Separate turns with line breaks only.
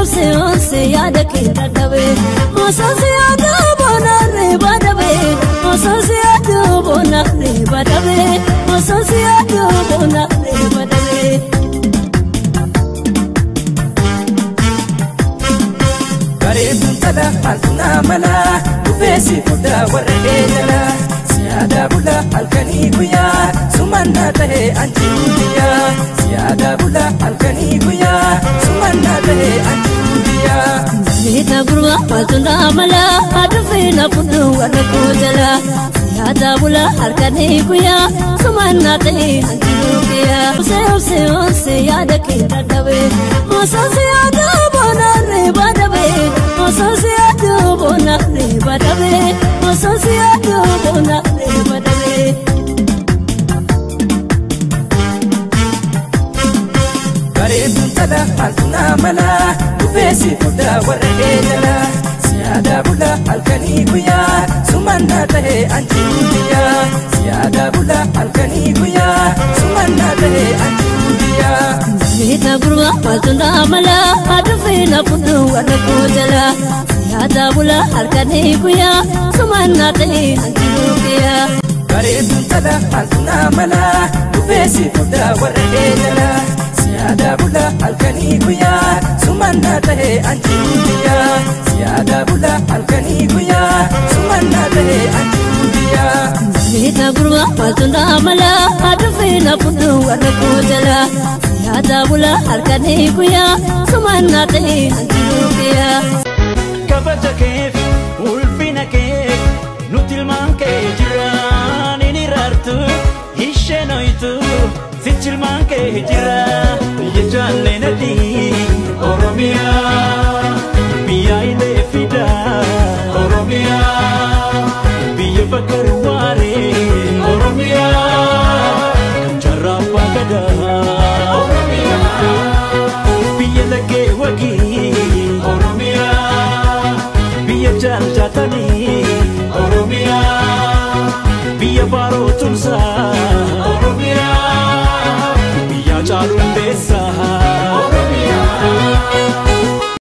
Obse obse yaada kee dadhabe osoo si yaadu boonarree badabe osoo si yaadu boonarree badabe osoo si yaadu boonarree badabe.
Bareeduun tala maaltu naa mala dhufeesi fudhaa warra eegala siyaadaa bula halkanii guyyaa sumannaa ta'ee anji guyyaa siyaadaa bula halkanii guyyaa sumannaa ta'ee anji guyyaa.
Meeta gurbaa maaltu naa mala dhufee na fudhu warra koo jala siyaadaa bula halkanii guyyaa sumannaa ta'ee anji guyyaa. Obse obse obse yaada kee dadhabe osoo si yaadu boonarree badabe osoo si yaadu boonarree badabe osoo si yaadu boonarree badabe.
Bareeduun tala maaltu naa mala dhufeesi fudhaa warra eegala siyaadaa bula halkanii guyyaa sumannaa ta'ee anji guyyaa siyaadaa bula halkanii guyyaa sumannaa ta'ee anji guyyaa.
Meeta gurbaa maaltu naa mala dhufee na fudhu warra koo jala siyaadaa bula halkanii guyyaa sumannaa ta'ee anji guyyaa.
Bareeduun tala maaltu naa mala dhufeesi fudhaa warra eegala siyaadaa bula halkanii guyyaa sumannaa ta'ee anji guyyaa siyaadaa bula halkanii guyyaa sumannaa ta'ee anji guyyaa.
Meeta gurbaa maaltu naa mala dhufee na fudhu warra koo jala siyaadaa bula halkanii guyyaa sumannaa ta'ee anji guyyaa.
Kabaja keef ulfina kee nuti ilmaan kee jiraan inni raartu isheen ho'itu sichi ilmaan kee jira biyya jaallee nadii Oromiyaa biyya ilee fidaa Oromiyaa biyya bakar waaree Oromiyaa kan jaarraa abbaa gadaa Oromiyaa biyya laggee wagii Oromiyaa biyya jaaljaatanii Oromiyaa biyya baaroo tumsaa.